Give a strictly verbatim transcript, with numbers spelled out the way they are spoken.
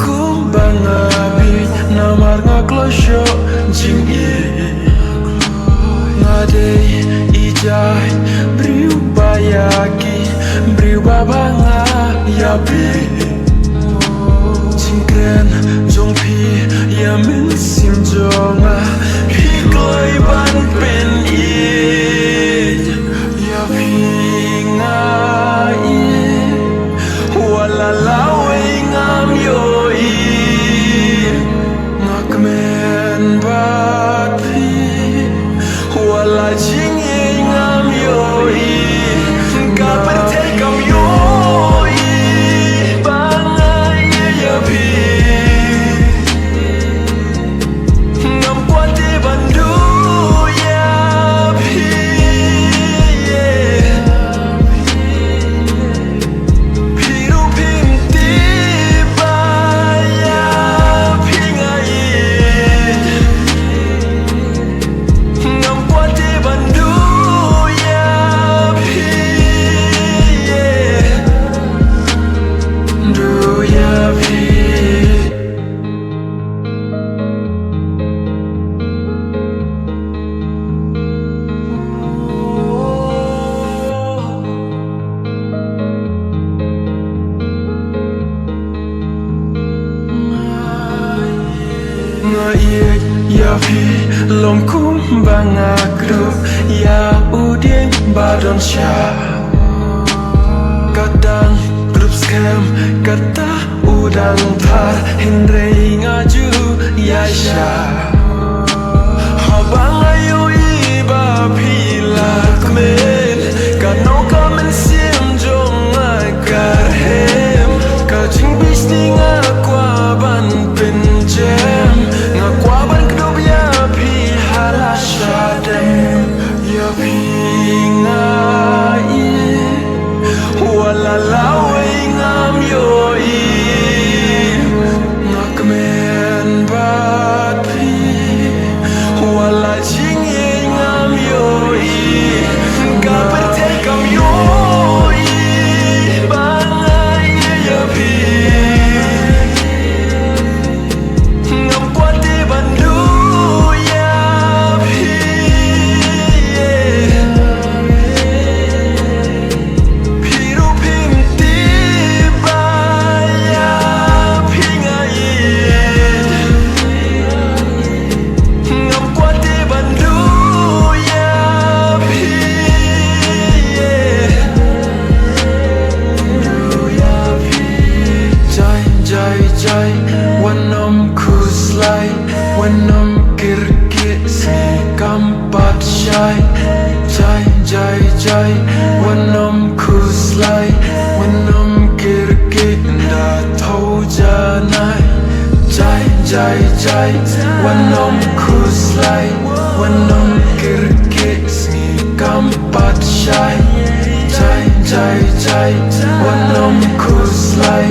Kumba nga bieit namar nga kloi shuh jingïeit. Nga dei i jait briew ba ïa ki briew ba ba nga ïa bieit. Jingkren jong phi ïa mynsiem jong nga, phi kloi ban pynïeit. Ïa phi nga ïeit, wat la lawei ngam ïohi. Nga kmen bad phi, wat la jingïeit ngam ïohi. Ka pyrthei kam ïohi ba nga ïeit ïa phi. Ngam kwah te ban duh ïa phi, yeah. Phi ruh phim tip ba ïa phi nga ïeit. Ngam kwah te ban duh ïa phi, yeah. Duh ïa phi. Nga ïeit ïa phi long kumba nga kdup ïa u dieng ba don sha. Ka dang kdup skhem kata u dang thar, hynrei nga ju ïaishah. Haba nga ïohi ba phi la kmen, kano ka mynsiem jong nga ka rhem. Ka jingbishni nga kwah ban pynjem, nga kwah ban kdup ïa phi ha la shadem. Ïa phi nga ïeit, wat la lawei ngam ïohi. Nga kmen bad phi, wat la jingïeit ngam ïohi. Ka pyrthei kam ïohi ba nga ïeit ïa phi. Ngam kwah te ban duh ïa phi, yeah. Phi ruh phim tip ba ïa phi nga ïeit. Ngam kwah te ban duh ïa phi, yeah. Duh ïa phi. Jai, jai, jai, wat nym khuslai, wat nym kyrkieh, sngi kam pat shai. Jai, jai, jai, wat nym khuslai, wat nym kyrkieh, ynda thew janai. Jai, jai, jai, wat nym khuslai, wat nym kyrkieh, sngi kam pat shai. Jai, jai, jai, wat nym khuslai.